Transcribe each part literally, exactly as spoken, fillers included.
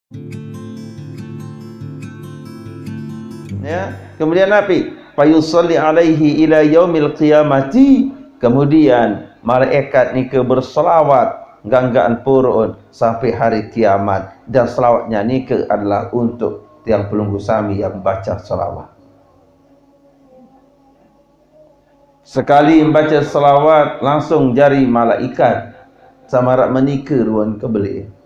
Ya, kemudian apa? Fayusalli alaihi ila yaumil qiyamati. Kemudian malaikat niki berselawat ganggaan purun sampai hari kiamat, dan selawatnya niki adalah untuk tiang pelungguh sami yang baca selawat. Sekali membaca selawat, langsung jari malaikat. Samarak menika ruan kebeli.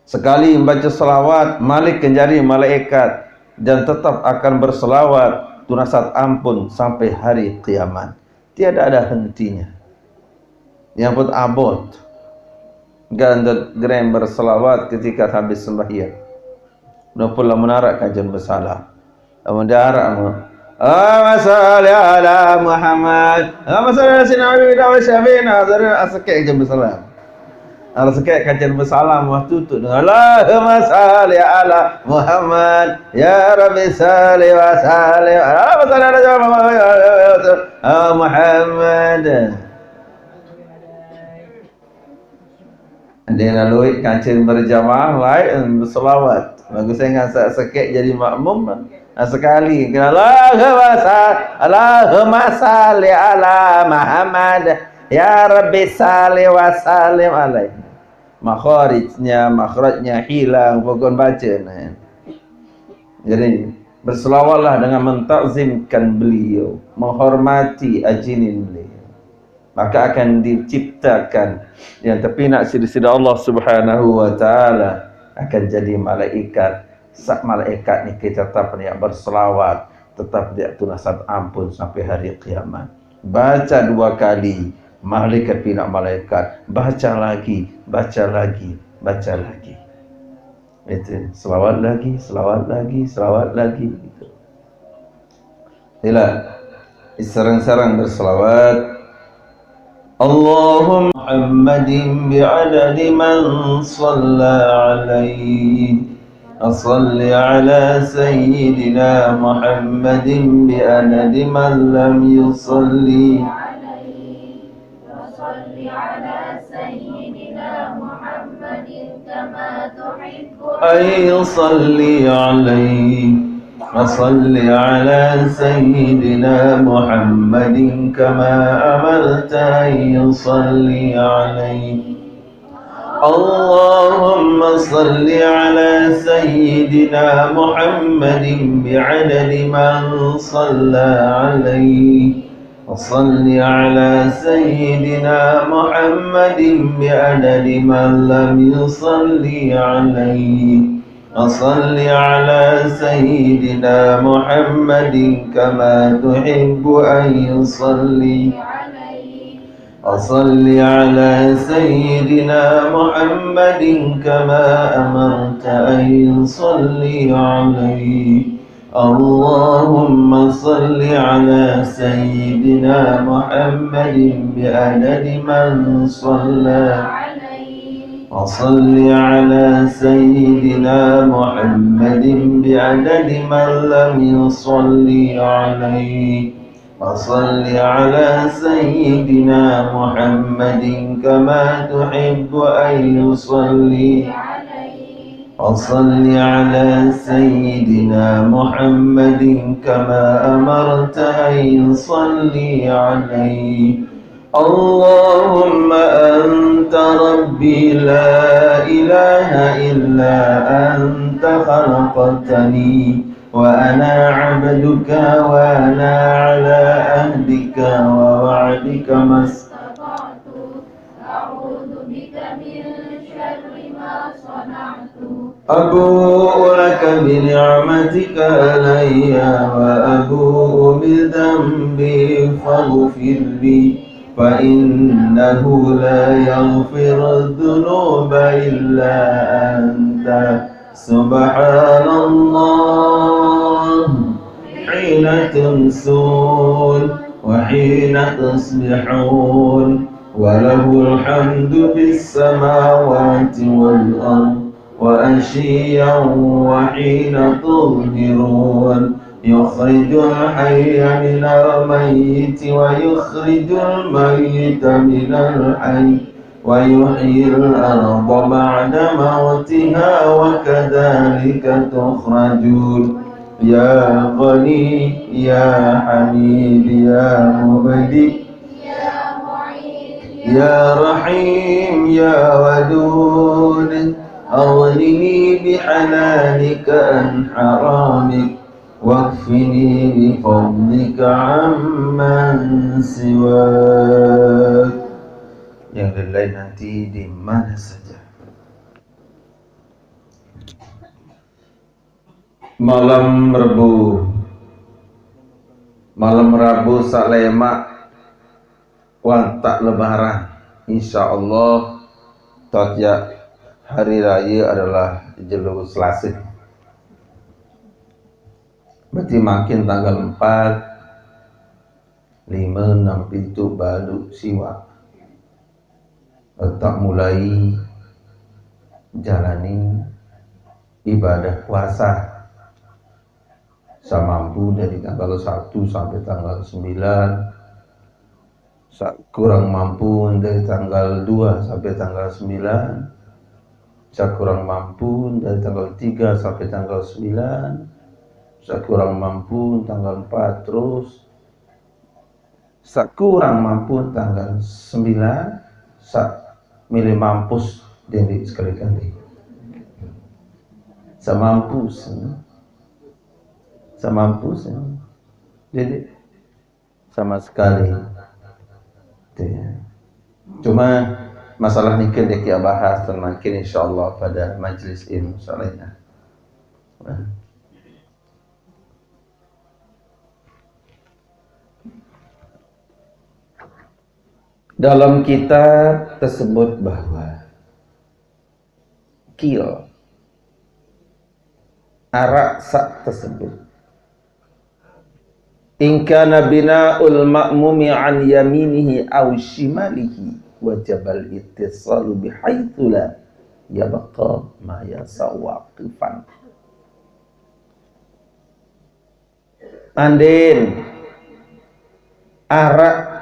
Sekali membaca selawat, malik ke jari malaikat, dan tetap akan berselawat tunasat ampun sampai hari kiamat. Tiada ada hentinya. Yang pun abot. Gandut gerem berselawat ketika habis sembahyang. Nopun lamun arak kancen besalam. Lamun arak mu. Allahumma salli ala Muhammad. Allahumma salli ala sayyidina Muhammad wa syafi'ina. Asekek kancen besalam. Asekek kancen besalam waktu tu dengan Allahumma salli ala Muhammad. Ya Rabbi salli wa sallim. Allahumma salli ala Muhammad. Dia lalu kancen berjamaah, baik, berselawat. Bagus saya ngasak sekek jadi makmum. Nah, sekali kena Allahumma sa-, Allahumma salli ala Muhammad. Ya Rabbi salli wa sallim alaih. Makharijnya, makhrajnya hilang, pokok baca. Nah. Jadi, berselawatlah dengan mentakzimkan beliau, menghormati ajinin beliau. Maka akan diciptakan yang terpinak sida-sida Allah Subhanahu wa taala akan jadi malaikat. Sak malaikat ni kita tetap yang berselawat, tetap dia tunasat ampun sampai hari kiamat. Baca dua kali, malaikat pinak malaikat. Baca lagi, baca lagi, baca lagi. Itu selawat lagi, selawat lagi, selawat lagi. Gitu. Ila, sarang-sarang berselawat. Allahumma Muhammadin bi'adadi man salla alaihi. Wa salli ala sayyidina Muhammadin bi'adadi man lam yusalli. وصل على سيدنا محمد كما تحب أن يصلي عليه. وصل على سيدنا محمد كما أمرت أن يصلي عليه. اللهم صل على سيدنا محمد بعدد من صلى عليه. وصل على سيدنا محمد بعدد من لم يصل عليه. وصل على سيدنا محمد كما تحب أن يصلي. وصل على سيدنا محمد كما أمرت أن يصلي عليه. اللهم صل على سيدنا محمد بعدد من صلى. وصل على سيدنا محمد بعدد من لم يصل عليه. وصل على سيدنا محمد كما تحب أن يصلي. وصل على سيدنا محمد كما أمرت أن يصلي عليه. اللهم أنت ربي لا إله إلا أنت خلقتني وأنا عبدك وأنا على عهدك ووعدك ما استطعت. أعوذ بك من شر ما صنعت. أبوء لك بنعمتك علي وأبوء بذنبي فاغفر لي فإنه لا يغفر الذنوب إلا أنت. سبحان الله حين تمسون وحين تصبحون وله الحمد في السماوات والأرض وعشيا وحين تظهرون. يخرج الحي من الميت ويخرج الميت من الحي ويحيي الأرض بعد موتها وكذلك تخرجون. يا غني يا حميد يا مبدئ يا رحيم يا ودود، أغنني بحلالك عن حرامك، واكفني بفضلك عمن سواك. Yang lain nanti di mana saja. Malam Rebu, malam Rabu salemak, wan tak Lebaran. Insya Allah, tajak hari raya adalah jelo Selasa. Berarti makin tanggal empat, lima, enam, pitu baru siwak. Tetap mulai jalani ibadah puasa. Samampu dari tanggal satu sampai tanggal sembilan, sakurang mampu dari tanggal dua sampai tanggal sembilan, sakurang mampu dari tanggal tiga sampai tanggal sembilan, sakurang mampu tanggal empat terus, sakurang mampu tanggal sembilan, sak milih mampus diri sekali-kali. Samampu, samampu, jadi sama sekali. Gitu ya. Cuma masalah niki dia bahas dan mungkin insya Allah pada majelis ilmu salehnya. Dalam kitab tersebut bahwa kil arak sak tersebut. In kana bina'ul ma'mumi an yaminihi aw shimalihi wajabal ittisalu bihaitsu la yabqa ma yasa'u waqifan. Andin arak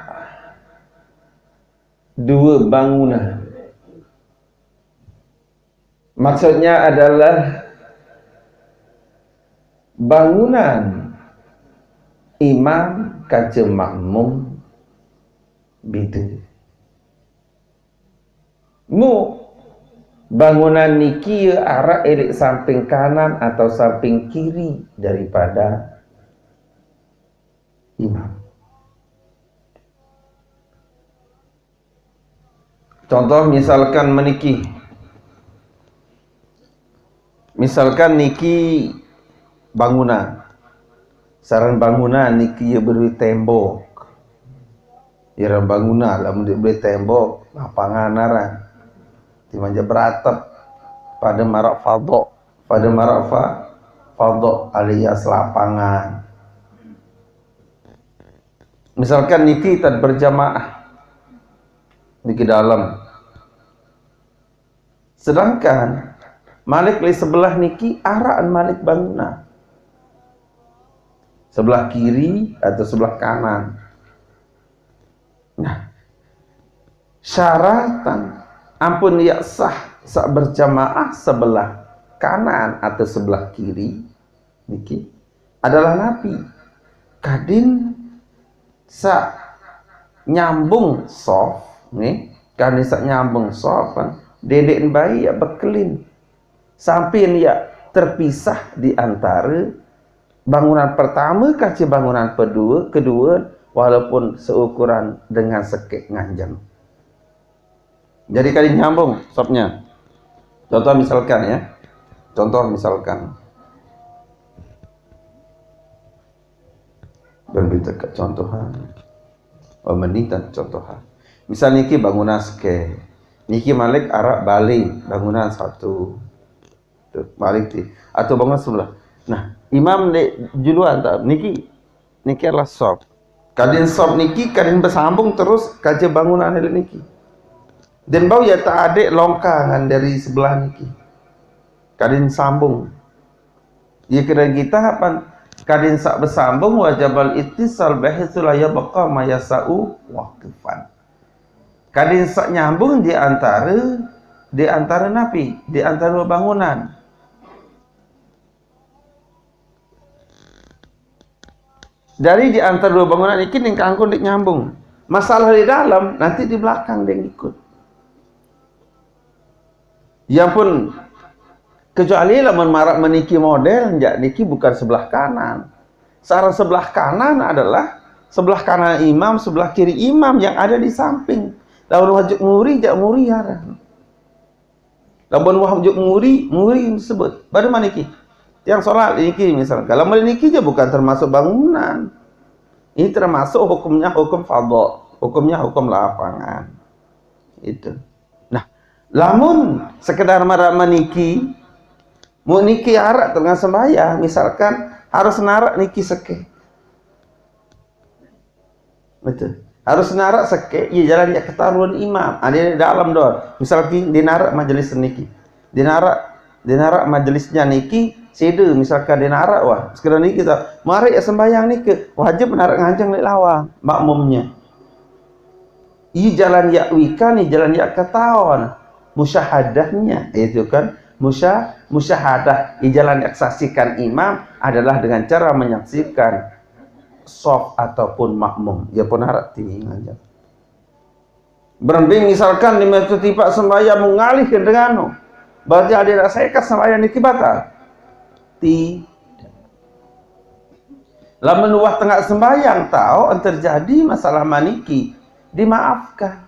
dua bangunan. Maksudnya adalah bangunan imam kaca makmum beda. Mu bangunan niki arak elik samping kanan atau samping kiri daripada imam. Contoh misalkan meniki. Misalkan niki bangunan. Saran bangunan niki ya beri tembok. Ya bangunan lah mendik beri tembok, lapangan aran. Timanja beratep pada marak fadok, pada marak fa, fadok alias lapangan. Misalkan niki tad berjamaah niki dalam. Sedangkan malik li sebelah niki araan malik bangunan. Sebelah kiri atau sebelah kanan. Nah, syaratan ampun ya sah sak berjamaah sebelah kanan atau sebelah kiri niki adalah napi kadin sak nyambung sof nih, kadin sak nyambung sof kan, dedek bayi ya bekelin sampai ya terpisah di antara bangunan pertama kaca bangunan kedua, kedua walaupun seukuran dengan sekek nganjeng. Jadi kali nyambung sopnya. Contoh misalkan ya. Contoh misalkan. Dan kita ke contohan. Oh, menita contohan. Misal niki bangunan seke. Niki malik arak balik bangunan satu. Tuh, balik ti. Atau bangunan sebelah. Nah, imam dek juluan tak? Niki, niki adalah sop. Kadin sop niki, kadin bersambung terus kaca bangunan niki. Dan bau ya tak adik longkangan dari sebelah niki. Kadin sambung. Ya kira kita apa? Kadin sak bersambung wajabal ittisal bihitsu la yabqa ma yasa'u waqifan. Kadin sak nyambung di antara, di antara napi, di antara dua bangunan. Dari di antara dua bangunan ini ning kangkung dik nyambung. Masalah di dalam nanti di belakang dia ngikut. Yang pun kecuali lamun marak meniki model, jak niki bukan sebelah kanan. Sekarang sebelah kanan adalah sebelah kanan imam, sebelah kiri imam yang ada di samping. Lamun wajib muri, jak muri ya. Lamun wajib muri, muri disebut. Baru maniki. Yang sholat niki misalkan. Kalau niki aja bukan termasuk bangunan. Ini termasuk hukumnya hukum fadl, hukumnya hukum lapangan. Itu. Nah, lamun sekedar marak maniki, mau niki arak tengah sembahyang, misalkan harus narak niki seke. Betul. Harus narak seke, ya jalan ya ketaruan imam. Ada di dalam dor. Misalkan di narak majelis niki. Di narak, di narak majelisnya niki, sida misalkan di narak wah. Sekedar niki tau. Mari ya sembahyang niki. Wajib narak nganjeng di lawang. Makmumnya. I jalan ya wikan, i jalan ya ketaon. Musyahadahnya. Itu kan. Musya, musyahadah. I jalan ya saksikan imam adalah dengan cara menyaksikan sof ataupun makmum. Ya pun harap tinggi aja. Berhenti misalkan di metu tipak sembahyang mengalih ke dengano. Berarti ada rasa ikat sembahyang niki batal. Tidak. Lamun wah tengah sembahyang tau terjadi masalah maniki, dimaafkan.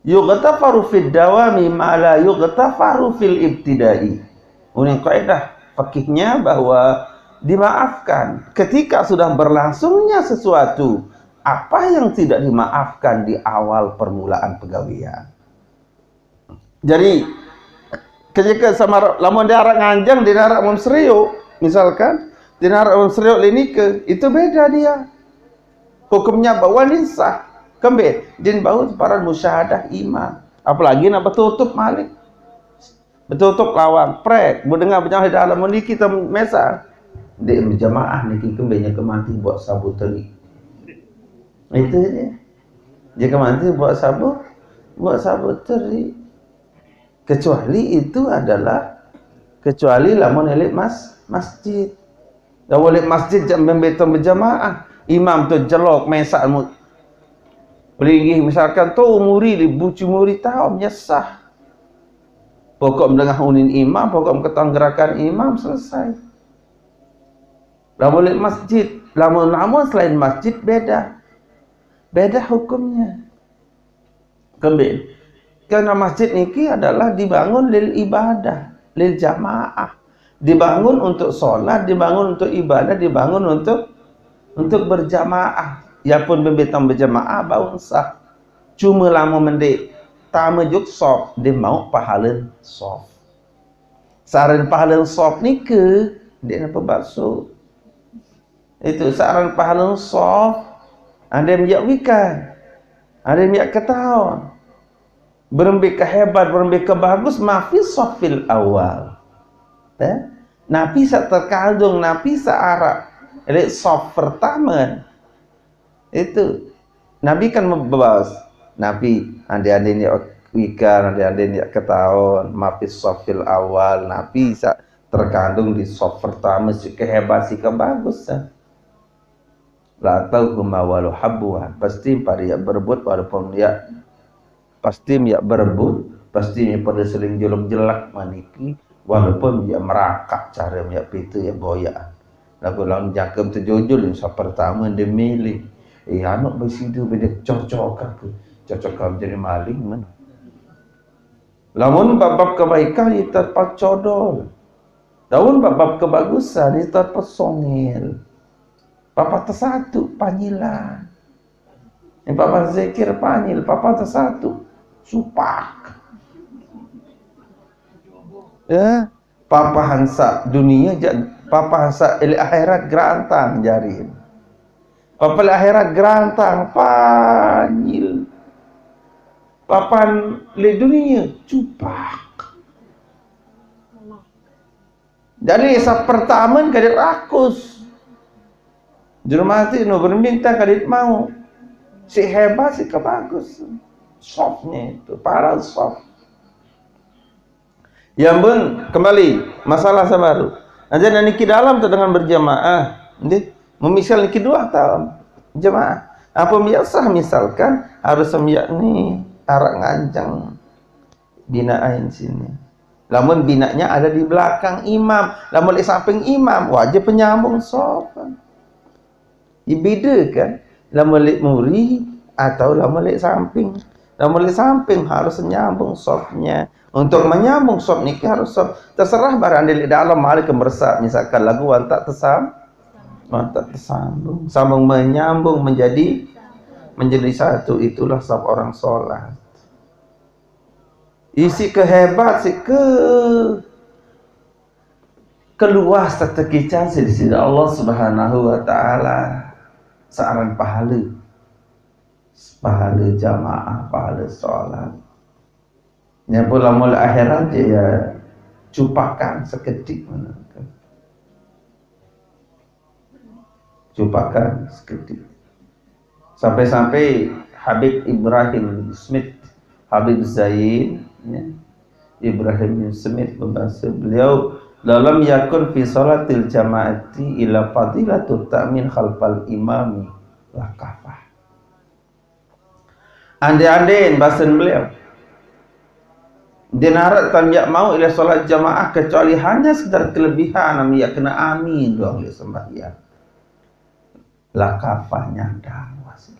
Yughtafaru fid dawami ma la yughtafaru fil ibtidai. Uning kaidah fakihnya bahwa dimaafkan ketika sudah berlangsungnya sesuatu apa yang tidak dimaafkan di awal permulaan pegawaian. Jadi ketika sama lamun diarak nganjang, dinarak mem seriuk, misalkan dinarak mem seriuk linike, itu beda dia. Hukumnya bahwa ini sah. Kembe, din bau paran musyahadah imam. Apalagi nak betutup malik. Betutup lawang, prek, bu dengar berjamaah di dalam ni kita mesa. Dia berjamaah ni kita kembe nya kemanti buat sabu teri. Itu dia. Dia kemanti buat sabu, buat sabu teri. Kecuali itu adalah, kecuali lamun elit mas, masjid. Lamun elit masjid jam membeton berjamaah. Imam tu jelok mesak mu. Pelinggih misalkan tu muri di bucu muri tahu menyesah. Pokok menengah unin imam, pokok mengetahui gerakan imam, selesai. Lamun elit masjid, lamun lamun selain masjid beda. Beda hukumnya. Kembe. Karena masjid niki adalah dibangun lil ibadah, lil jamaah. Dibangun untuk sholat, dibangun untuk ibadah, dibangun untuk untuk berjamaah. Ya pun bebetang berjamaah bau sah. Cuma lama mende tama juk sof, dia mau pahalan sof. Saran pahalan sof nike, dia apa bakso? Itu saran pahalan sof. Ada yang wikan, ada yang ketahuan. Berembe kehebat, berembe kebagus, mafi sofil awal. Eh? Napi sa terkandung, napi sa arak. Jadi sof pertama itu Nabi kan membahas, Nabi andi-andi ni wikan, andi-andi ni ketahuan, mafi sofil awal, Nabi sa terkandung di sof pertama si kehebat si kebagus. La tauhuma walau habbuan. Pasti pada ia berebut walaupun dia pasti ia berebut, pasti ia pada seling juluk jelak maniki, walaupun ia merakak cara ia pitu ia boyaan. Lagu lawan jangkem tu jujur yang sa pertama dia milih. Eh, anak besidu beda cocok aku. Cocok kamu jadi maling mana? Lamun bab-bab kebaikan ia terpacodol. Lamun bab-bab kebagusan ia terpesongil. Papa tersatu panyilan. Yang papa zikir panil, papa tersatu supak. Ya, papa hansa dunia, papa hansa elit akhirat gerantang jari. Papa elit akhirat gerantang panil. Papa elit dunia cupak. Jadi sa pertama kadit rakus. Juru mati nu berminta kadit mau. Si hebat si kebagus. Sofnya itu, para sof. Ya pun, kembali, masalah sabaru. Aja niki dalam tu dengan berjamaah, nggih. Memisal niki dua tahun jamaah. Apa biasa misalkan harus sembiak ni arak nganjang binaan sini. Lamun binaknya ada di belakang imam, lamun di samping imam, wajib penyambung sopan. Dibedakan lamun lek muri atau lamun lek samping. Lamun lek samping harus nyambung sofnya. Untuk menyambung sof niki harus sof. Terserah barang di dalam mari kemersak, misalkan lagu wantak tersam, wantak tersambung, sambung menyambung menjadi menjadi satu, itulah sof orang sholat. Isi kehebat si ke keluas tetekican si di sini Allah Subhanahu wa Ta'ala searan pahala, pahala jamaah, pahala sholat. Nya pun lamun akhirat ya cupakan sekedik mana. Cupakan sekedik. Sampai-sampai Habib Ibrahim Smith, Habib Zain, ya, Ibrahim bin Smith berbahasa beliau, "Lalam yakun fi salatil jamaati ila fadilatu ta'min khalfal imami la kafah." Ande-ande bahasa beliau. Dinarat tan yak mau ila salat jamaah kecuali hanya sekedar kelebihan, ami yak kena amin doang ila sembahyang. La kafah nyandang wasil.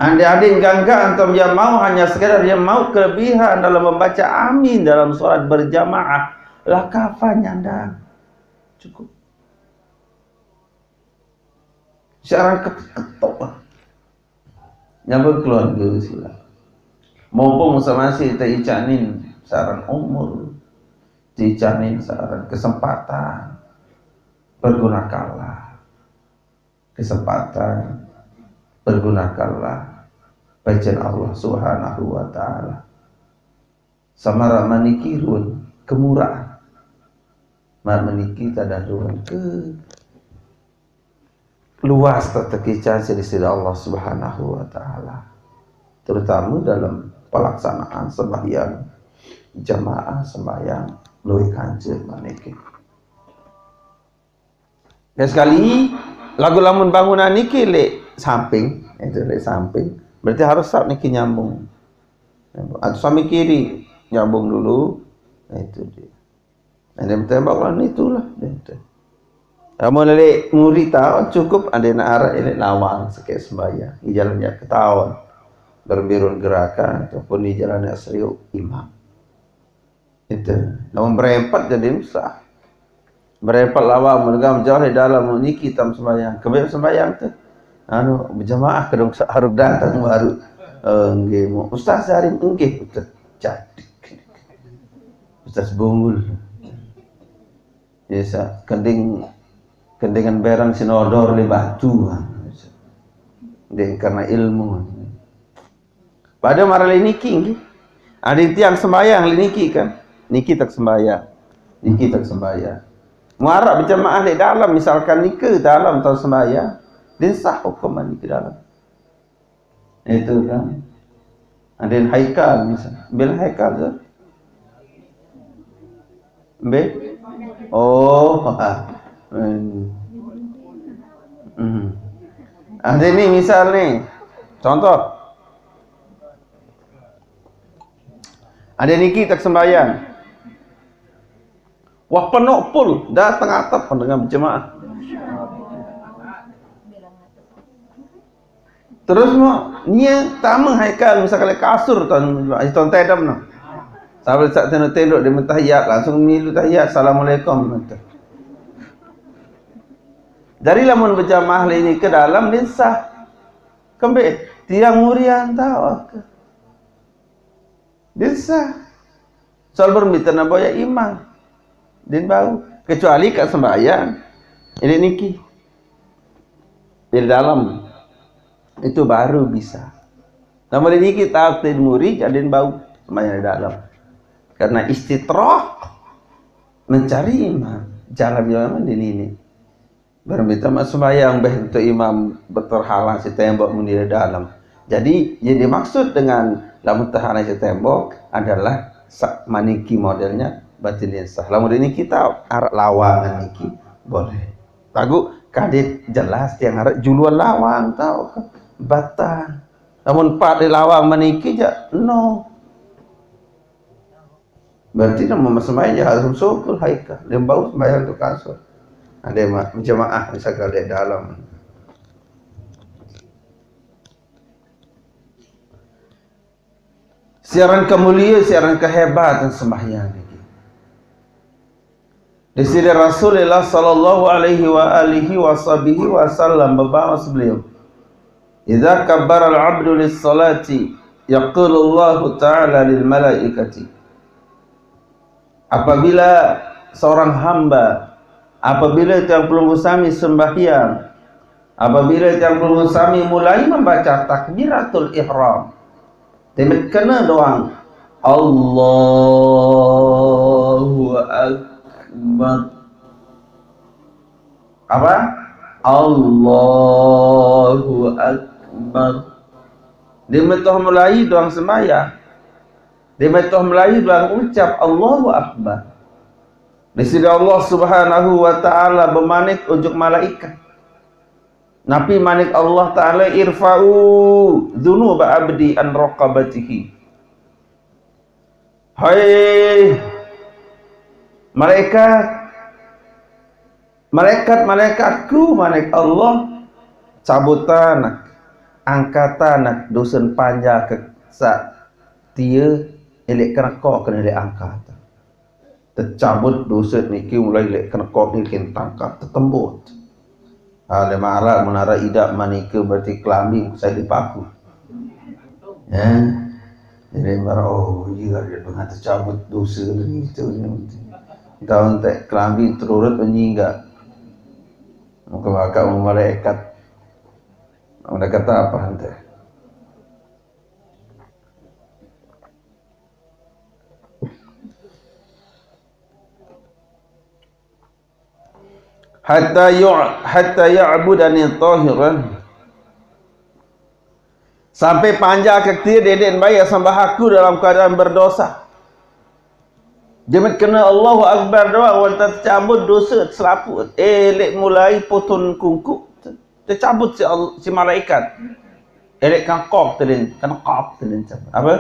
Ande-ande gangga antum yang mau hanya sekedar yang mau kelebihan dalam membaca amin dalam salat berjamaah, la kafah nyandang. Cukup. Searan ketok-ketok lah. Nyambung keluarga sila. Mumpung masih teicanin searan umur, teicanin searan kesempatan, pergunakanlah kesempatan, pergunakanlah pecen Allah Subhanahu wa Ta'ala. Sama rak maniki ruan kemurahan. Mak maniki tadah ruan ke luas tetekican sida Allah Subhanahu wa Ta'ala, terutama dalam pelaksanaan sembahyang jamaah, sembahyang luwih kanca maniki. Ya sekali lagu lamun bangunan niki lek samping, itu lek samping, berarti harus sap niki nyambung. Atau sami kiri nyambung dulu. Nah, itu dia. Nah, dia tembak lah itulah dia. Kamu lek nguri tahu cukup ada nak arah ini lawang sikit sembahyang. Di jalan yang ketahuan berbirun gerakan ataupun di jalan yang serius imam. Itu. Namun berempat jadi susah. Berempat lawang menegam jauh di dalam niki tam sembahyang. Kebel sembahyang tu. Anu berjamaah kedong harus datang baru. Enggih mu. Ustaz Sarim enggih betul. Jadi. Ustaz Bungul. Biasa kending kendingan berang sinodor di batu. Dek karena ilmu. Pada marah le niki nggih. Ada tiang sembahyang le niki kan. Niki tak sembahyang. Niki tak sembahyang. Muarak berjamaah di dalam, misalkan niki dalam tahu sembahyang, din sah hukuman niki dalam. Itu kan. Ada haikal misalnya. Bil haikal tu. Be? Oh. Hmm. Hmm. Ada ni misal ni. Contoh. Ada niki tak sembahyang. Wah penuh pul, datang atap dengan berjemaah. Terus mau nya tama haikal misal kali kasur tuan tuan tedam no. Sampai saat tenduk-tenduk di mentahiyat langsung milu tahiyat assalamualaikum. Dari lamun berjamaah ini ke dalam din sah. Kembe tiang murian tahu ke. Din sah. Soal bermitra na boya imam. Din bau. Kecuali kat sembahyang. Ini niki. Di dalam. Itu baru bisa. Namun ini kita aktif muri, jadi bau. Sembahyang di dalam. Karena istitroh mencari imam. Jalan yang di ini. Bermita mak sembahyang beh untuk imam berterhalang si tembok muni di dalam. Jadi, yang dimaksud dengan lamun tahan aja tembok adalah sa-, maniki modelnya batin yang sah. Lamun ini kita arah lawangan niki boleh. Tahu kadit jelas tiang arah juluan lawang tahu kan? Batang. Lamun pak di lawang maniki aja no. Berarti nama sembahyang ya harus sukul haika. Dia bau sembahyang tu kasur. Ada ma-, jemaah misalkan di dalam. Siaran kemuliaan, siaran kehebatan sembahyang ini. Di sini Rasulullah sallallahu alaihi wa alihi wa sahbihi wasallam berbahawa beliau, "Idza kabbara al-'abdu lis-salati, yaqulu Allahu ta'ala lil malaikati." Apabila seorang hamba, apabila tiang pelungguh sami sembahyang, apabila tiang pelungguh sami mulai membaca takbiratul ihram, timbit kena doang, "Allahu Akbar." Apa? "Allahu Akbar." Dia metoh mulai doang sembahyang. Dia metoh mulai doang ucap, "Allahu Akbar." Di sini Allah Subhanahu wa Ta'ala bermanik ujuk malaikat. Nabi manik Allah Ta'ala, "Irfa'u dzunuba abdi an raqabatihi." Hai malaikat, malaikat-malaikatku, manik Allah, cabutan, angkatan dosen panja ke sa tia elek kenekok kena elek angkat. Tercabut dosa niki mulai lek kenekok ni kentangkap tetembut. Ha, le mara menara idak manika berarti kelambing saya dipaku. Ya. Jadi mara, oh iya, dia dengan tercabut dosa ni itu ni. Tahu tak kelambing terurut menyingga. Maka bakal malaikat. Mereka kata apa nanti? Hatta yu-, hatta ya'budani tahiran. Sampai panjang ke tia deden bayar sembah aku dalam keadaan berdosa. Jemet kena Allahu Akbar doang, wanta tercabut dosa selaput. Eh, lek mulai potong kungkuk, tercabut si, al-, si malaikat. Eh, lek kengkok telin, kenekok telin cabut. Apa?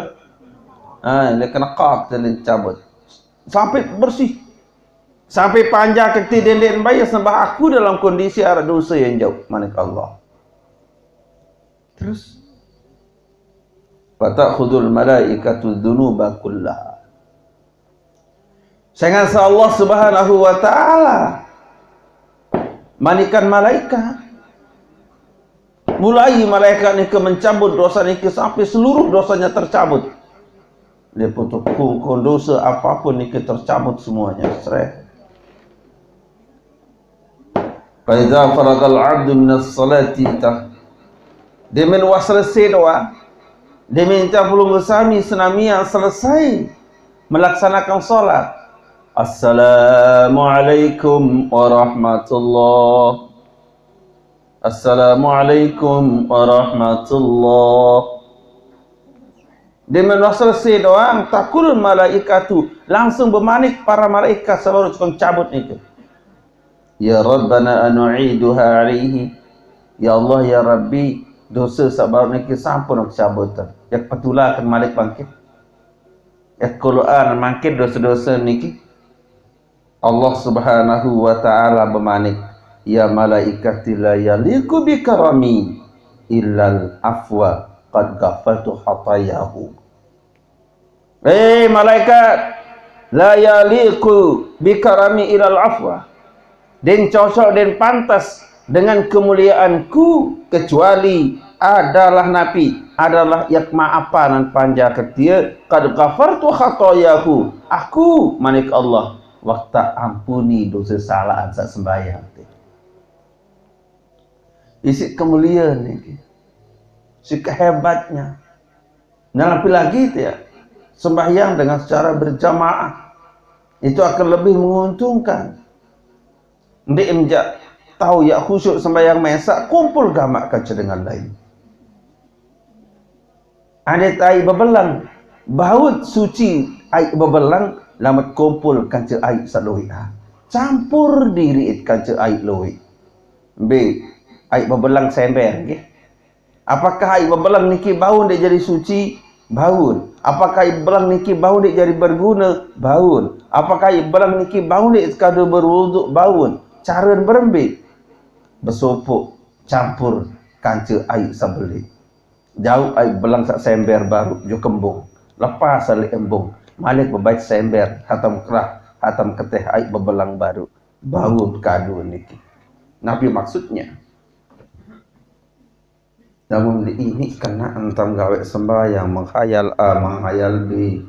Ha, lek kenekok telin cabut. Sampai bersih. Sampai panjang keti dendek bayar sembah aku dalam kondisi ada dosa yang jauh, manik Allah. Terus, "Fatakhudul malaikatu dzunuba kullaha." Sehingga Allah Subhanahu wa Ta'ala manikan malaikat. Mulai malaikat ni ke mencabut dosa ni ke sampai seluruh dosanya tercabut. Dia putus kungkung dosa apapun ni ke tercabut semuanya. Seret. Fa idza faragal abdu minas salati tah. Demen wah selesai doa. Demen tapulung sami senamian selesai melaksanakan salat. Assalamualaikum warahmatullah. Assalamualaikum warahmatullah. Demen wah selesai doang, takulun malaikatu, langsung bermanik para malaikat seluruh tukang cabut itu. Ya Rabbana anu'iduha alaihi. Ya Allah, ya Rabbi, dosa sabar niki sampun aku cabut. Ya petulakan malik bangkit. Ya Quran mangkit dosa-dosa niki. Allah Subhanahu wa Ta'ala bermanik, "Ya malaikati la yaliqu bi karami illal afwa qad ghafaltu khatayahu." Eh, malaikat, la yaliqu bi karami illal afwa. Den cocok, den pantas dengan kemuliaanku kecuali adalah napi, adalah yak maapanan panja ketia, qad ghafartu khatayahu. Aku, manik Allah, waktu ampuni dosa salaan sa sembahyang te. Isi kemuliaan niki. Si kehebatnya. Dan lebih lagi itu ya, sembahyang dengan secara berjamaah itu akan lebih menguntungkan. Ndik menjak tahu ya khusyuk sembahyang mesak, kumpul gamak kaca dengan lain. Adat ai bebelang, baut suci ai bebelang, lamet kumpul kance ai saq lueq. Campur diriq kance ai lueq. Mbe, ai bebelang sember, nggih. Apakah ai bebelang niki bau ndeq jari suci? Bau. Apakah ai bebelang niki bau ndeq jari bergune? Bau. Apakah ai bebelang niki bau ndeq kadu berwudu? Bau. Caren berembe? Besopoq campur kance ai saq beleq. Jauq ai belang saq sember baruq jok embung. Lepas leq embung, malik bebait sember, hatam kerah, hatam keteh ai bebelang baruq. Bau kadu niki. Napi maksudnya? Lamun ini kena entam gaweq sembahyang, menghayal A, menghayal B,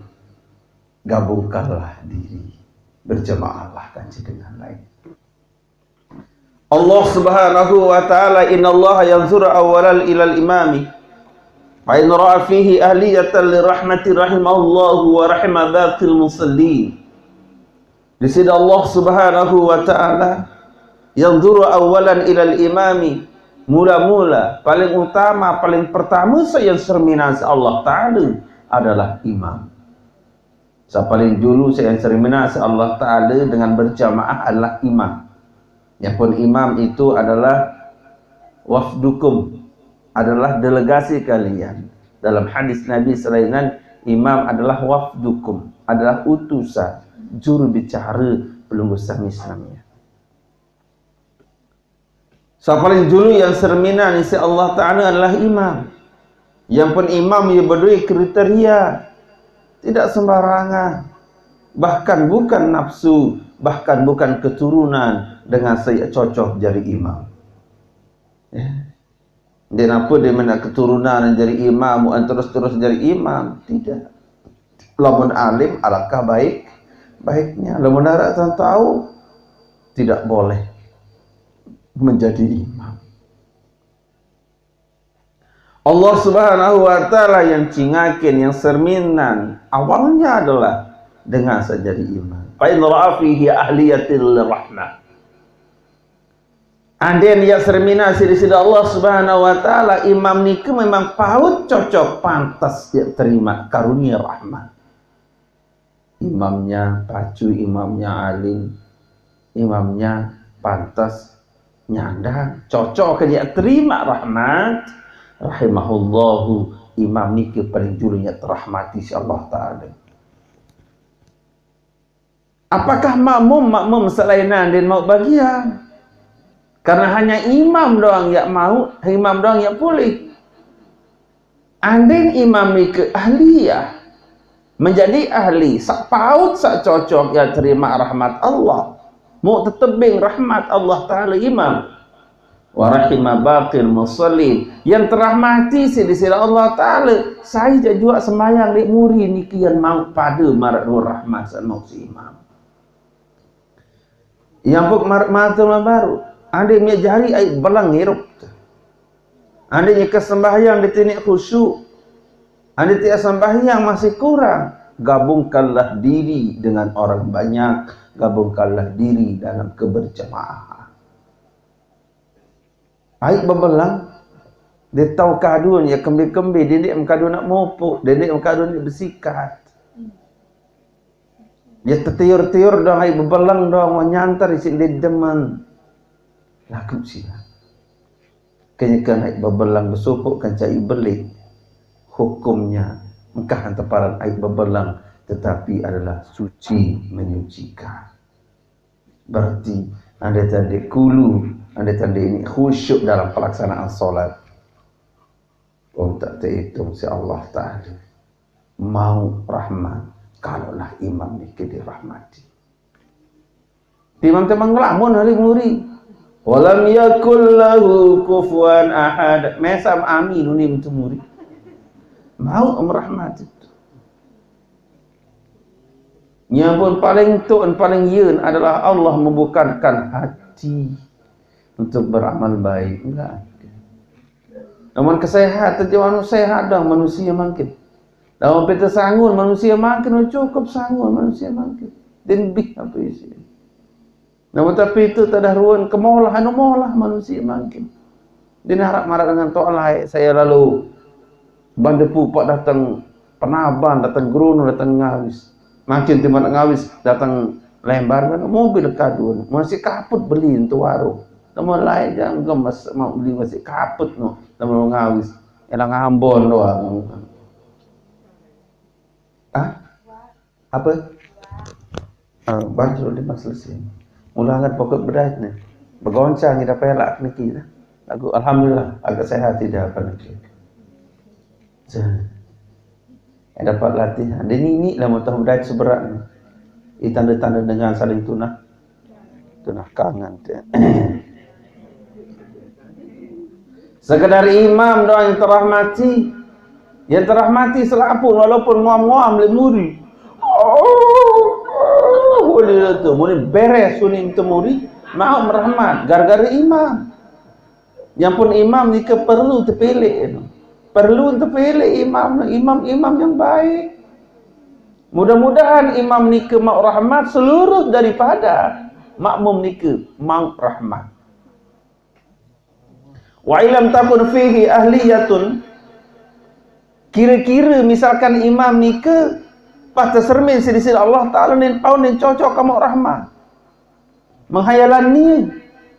gabungkanlah diri, berjemaahlah kance dengan lain. Allah Subhanahu wa Ta'ala, "Innallaha yanzuru awwalan ilal imami, fa in ra'a fihi ahliyatan lirahmati rahimallahu wa rahima baqil musallin." Di sini Allah Subhanahu wa Ta'ala yanzuru awwalan ilal imami, mula-mula, paling utama, paling pertama saq yaq serminan siq Allah Ta'ala adalah imam. Saq paling julu saq yaq serminan siq Allah Ta'ala dengan berjamaah adalah imam. Yapun imam itu adalah wafdukum, adalah delegasi kalian. Dalam hadis Nabi selainan, imam adalah wafdukum, adalah utusan, juru bicara pelungguh sami senamian. Saq paling julu yaq serminan isiq Allah Ta'ala adalah imam. Yapun imam yaq bedowe kriteria. Tidak sembarangan. Bahkan bukan nafsu, bahkan bukan keturunan dengan saq yaq cocok jari imam. Ya. Ndeq nape ndeq mena keturunan jari imam, terus-terus jari imam. Tidak. Lamun alim, alangkah baik, baiknya. Lamun araq saq tao, tidak boleh menjadi imam. Allah Subhanahu wa Ta'ala yaq cingakin, yaq serminan, awalnya adalah dengan saq jari imam. Fa in ra'a fihi ahliyatil rahmah. Anden yaq serminan siq Deside Allah Subhanahu wa Ta'ala, imam nike memang paut cocok, pantes yaq terimaq karunie rahmat. Imamnya pacu, imamnya alim, imamnya pantes nyandang, cocok yaq terimaq rahmat. Rahimahullahu, imam nike paling julu yaq terahmati siq Allah Ta'ala. Apakah makmum, makmum selainan ndeqn mauq bagian? Karena hanya imam doang yaq mauq, imam doang yaq pulih. Anden imam nike ahliyah, menjadi ahli, saq paut, saq cocok yaq terimaq rahmat Allah, mauq tetebing rahmat Allah Ta'ala imam. Wa rahima baqil musallin, yaq terahmati siq Deside Allah Ta'ala, sai jaq juaq sembahyang leq muri niki yaq mauq pade maraq rahmat saq mauq siq imam. Yaq mpuk maraq mate mebaruq, anden yaq jari ai belang irup. Anden yaq ke sembahyang ndeqt iniq khusyuk, anden tiaq sembahyang masih kurang, gabungkanlah diri dengan orang banyak, gabungkanlah diri dalam keberjamaah. Ai bebelang, ndeq tao kadu yaq kembe-kembe, dendeq mekadu naq mopoq, dendeq mekadu naq besikat. Yaq tetiur-tiur doang, ai bebelang doang, wah nyantar isiq ndeq demen. Laguq silaq. Kenyeken ai bebelang besopoq kance ai beleq, hukumnya engkah teparan ai bebelang, tetapi adalah suci, menyucikan. Berarti, andai tande kulu, andai tande ini khusyuk dalam pelaksanaan salat, oh, tak terhitung siq Allah Ta'ala. Mau rahmat, kalaulah imam niki dirahmati. Imam temang ngelamun hari muri. Walam yakul lahu kufuwan ahad. Mesam amin unim tu muri. Mau merahmati. Nyapun paling tuq, paling yen adalah Allah membukakan hati untuk beramal baik. Enggak ada. Lamun kesehatan, jaman sehat dah manusia mangkin. Lamun pite sangun, manusia mangkin, cukup sangun manusia mangkin. Din bih apa isi. Lamun tapi itu tadah ruen kemolah, anu molah manusia mangkin. Din harap maraq dengan tok laeq saya lalu. Ban depu pak dateng Penaban, dateng Gerono, dateng Ngawis. Makin timan Ngawis, dateng Lembar, kan mobil kadun. Masih kaput beli entu warung. Temen lain jangan gemes mau beli masih kaput no. Temen Ngawis. Elang Ambon doang. Ah? Apa? Ah, baru di majelis ini. Mulangan pokok bedait nih. Begoncang kita pelak niki dah. Aku alhamdulillah agak sehat tidak apa niki. Saya dapat latihan. Dia nini lah mau tahu bedait seberat ni. Ini tanda-tanda dengan saling tunah. Tunah kangen. Sekedar imam doang yang terahmati. Yang terahmati selaku walaupun nguam-nguam lemuri. Oh, boleh tu. Muni beres suning temuri. Mau merahmat. Gara-gara imam. Yang pun imam ni ke perlu terpilih. Perlu terpilih imam. Imam-imam yang baik. Mudah-mudahan imam nike mau rahmat seluruh daripada makmum nike mau rahmat. Wa illam takun fihi ahliyatun, kira-kira misalkan imam nike pas tersermin sini Allah Taala nin pau nin cocok kamu rahmat. Menghayalan ni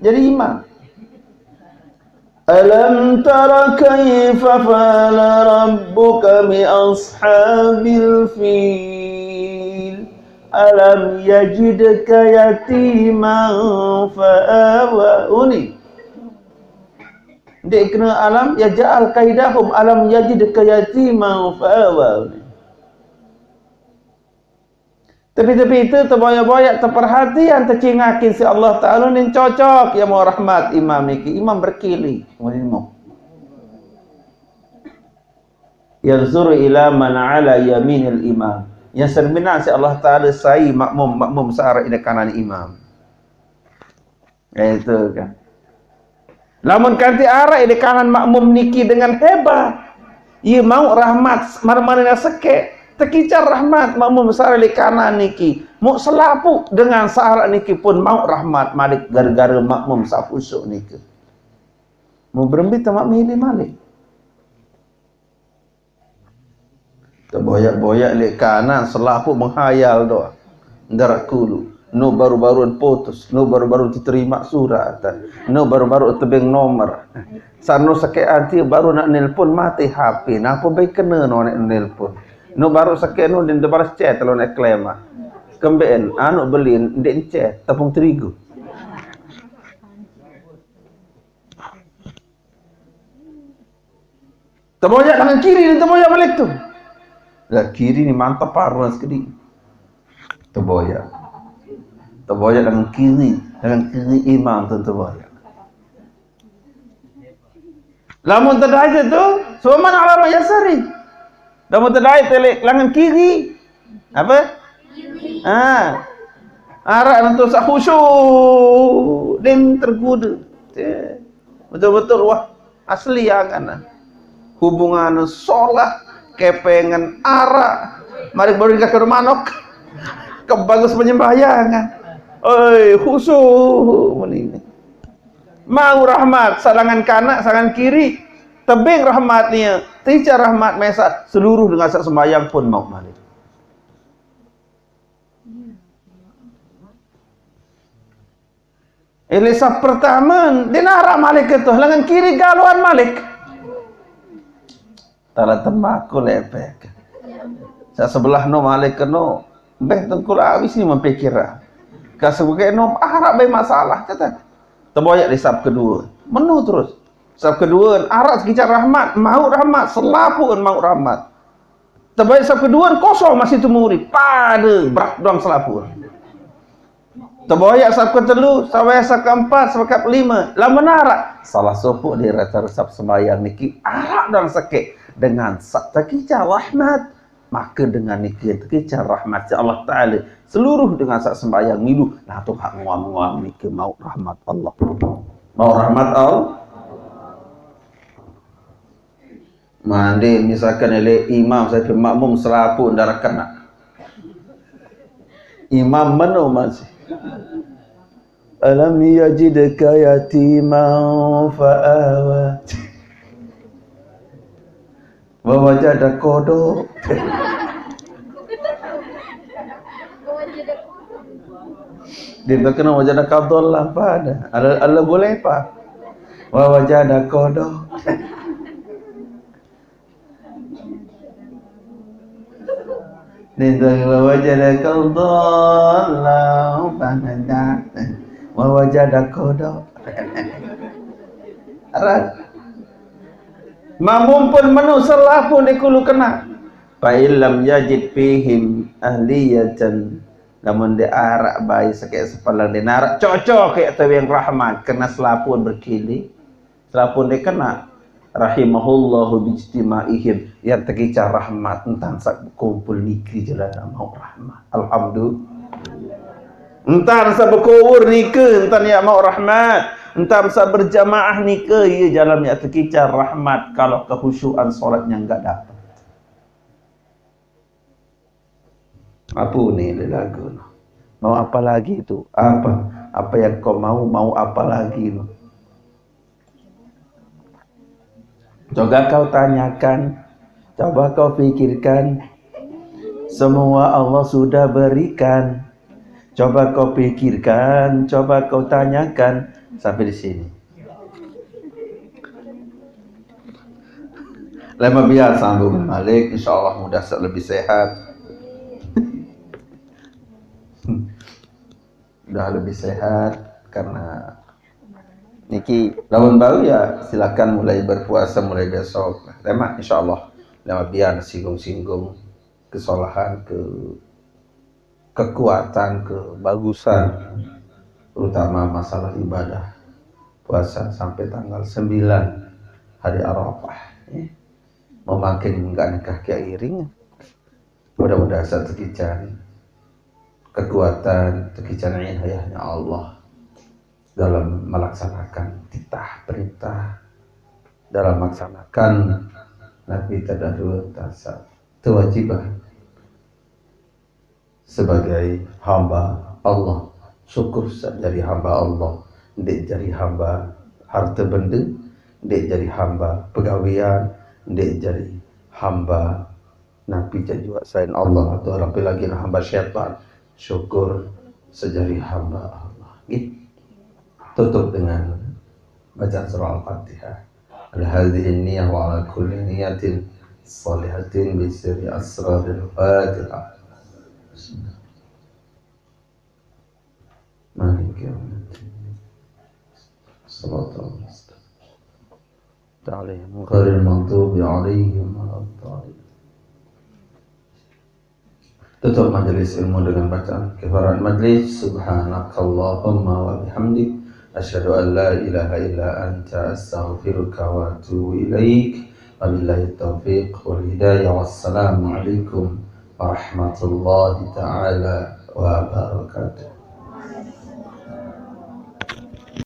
jadi imam. Alam tara kaifa fa'ala rabbuka bi ashabil fil. Alam yajidka yatiman fa'awa. Uni. Ndik kena alam yaj'al kaidahum, alam yajidka yatiman fa'awa. Uni. Tapi-tapi itu terboyak-boyak, terperhatian, tercingakin si Allah Ta'ala ni cocok ya mau rahmat imam niki, imam berkili. Muni mau. Yanzuru ila man ala yaminil imam. Yang cerminan si Allah Ta'ala sai makmum, makmum searah ida kanan imam. Eh, itu kan. Lamun kanti arah di kanan makmum niki dengan hebat. Ia mau rahmat, mana-mana seke. Tekicar rahmat makmum searah di kanan niki. Mau selapu dengan searah niki pun mau rahmat malik gara-gara makmum sahusuk niki. Mau berembi temak milih malik. Terboyak-boyak lek kanan selapu menghayal doa. Nderak kulu. No baru-baruan putus, no baru-baru diterima surat, no baru-baru tebeng nomor. Sano seke anti baru nak nelpon mati H P. Napa baik kena no nek nelpon? No baru seke no din balas chat lo nek klema. Kemben anu belin ndik chat tepung terigu. Terboyak tangan kiri ni terboyak balik tu. Lah kiri ni mantap paruan sekedi. Terboyak. Terboyak tangan kiri, tangan kiri imam tu terboyak. Lamun terdai tu, semua mana alamat yasari. Lamun terdai telik tangan kiri, apa? Ha. Arak nentu sak khusyuk din tergoda. Betul-betul wah asli ya kan. Hubungan solah kepengen arak. Mari baru dikasih manok. Kebagus penyembahyangan. Oi, khusyuk menini. Mau rahmat salangan kanak, salangan kiri. Tebing rahmat nia, tica rahmat mesah seluruh dengan sak sembahyang pun mau malik. Elisa pertama, dinara malik itu, lengan kiri galuan malik. Tala temaku lepek. Sa sebelah no malik keno, beh tengkul awis ni mempikiran. Ka sebagai no arah be masalah kata. Terboyak di sab kedua. Menu terus. Sab kedua, arah sekicar rahmat, mau rahmat, selapuan mau rahmat. Terbaik sab kedua kosong masih temuri, pada berat doang selapuan. Terboyak sab ketelu, sampai sab keempat, sab kelima, lamun arak. Salah sopuk di rasa resap sembahyang niki arak dan sekek dengan sak tekica rahmat. Maka dengan niki tekica rahmat si Allah Taala seluruh dengan sak sembahyang milu. Nah tu hak nguam-nguam niki mau rahmat Allah. Mau rahmat Allah. Mandi misalkan ele imam saya makmum selapu ndak kena. Imam meno masih. Alam yajidka yatiman fa'awa. Wa wajada qada. Dia tak kena wajada qada lah, apa ada? Allah, Allah boleh apa? Wa wajada qada. Dia tak kena wajada qada lah, apa ada? Wa wajada qada. Arat. Mamumpun manu salah pun dikulu kena. Fa illam yajid fihim ahliyatan, lamun dia arak bai sakit sepalang dia narak cocok kayak tawing rahmat kena selapun berkili. Selapun dia kena rahimahullahu bijtimaihim, yang terkicah rahmat entan sak kumpul niki jalan mau rahmat. Alhamdulillah. Entan sak berkubur nika entan ya mau rahmat. Entan sak berjamaah nika ya jalan ya terkicah rahmat kalau kehusuan solatnya enggak dapat. Apa ni dia lagu tu? Mau apa lagi tu? Apa? Apa yang kau mau? Mau apa lagi tu? Coba kau tanyakan, coba kau pikirkan. Semua Allah sudah berikan. Coba kau pikirkan, coba kau tanyakan. Sampai di sini. Lama biar sambung balik, insya Allah mudah se- lebih sehat. Udah lebih sehat karena niki lawan baru ya silakan mulai berpuasa mulai besok. Lama insya Allah lama biar singgung-singgung kesalahan ke kekuatan kebagusan terutama masalah ibadah puasa sampai tanggal sembilan hari Arafah ya. Memakin enggak nikah kia iring mudah-mudahan saya terkican kekuatan terkican inayahnya Allah dalam melaksanakan titah perintah dalam melaksanakan Nabi tadahul tasa kewajiban sebagai hamba Allah. Syukur sa- jadi hamba Allah. Ndik jadi hamba harta benda, ndik jadi hamba pegawian, ndik jadi hamba napi jadi wak selain Allah atau lebih lagi hamba syaitan. Syukur sejadi hamba Allah. Gitu. Tutup dengan bacaan surah Al-Fatihah. Ala hadhihi niyah wa ala kulli niyatin salihatin bi sirri asraril Fatihah. Maliki yaumiddin. Salatul mustaqim. Ghairil maghdubi alaihim waladdallin. Tutup majelis ilmu dengan bacaan kifarat majlis. Subhanakallahumma wa bihamdik. Asyhadu an la ilaha illa anta astaghfiruka wa atubu ilaik. Wabillahi taufiq wal hidayah. Wassalamualaikum warahmatullahi taala wabarakatuh.